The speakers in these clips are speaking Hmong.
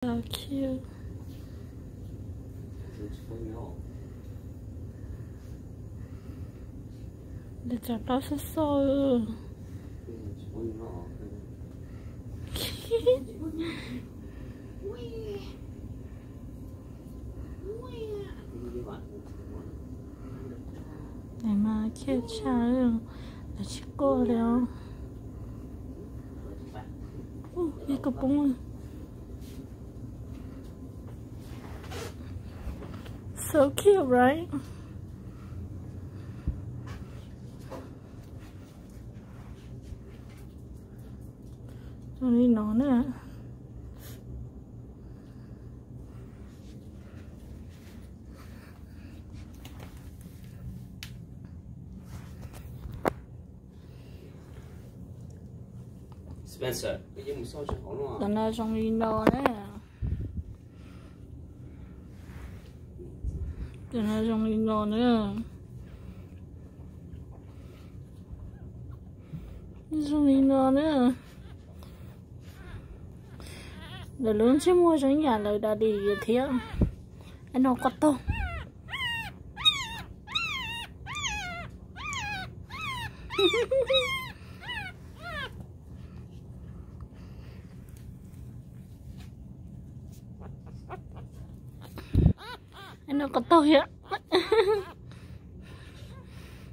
So cute. Nws cov plaub xub xo. Nws mas cute tshaj, lawv tsis quaj li os. Ib koj poob. So cute, right? Zoo li no na. Cov no zoo li no na. Cov no zoo li no na. Zoo li no na. Lawv lub ntsej muag zoo ib yam lawv daddy thiab. Ab no koj taug. Ab no koj taug thiab.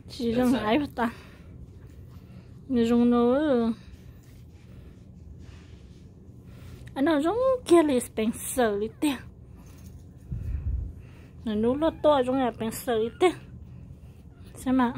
Tsis zoo hais tas. Nws zoo no. Ab no zoo kiag li Spencer li tiag. Nws lub loj tuaj zoo yam Spencer li tiag. Saib mas.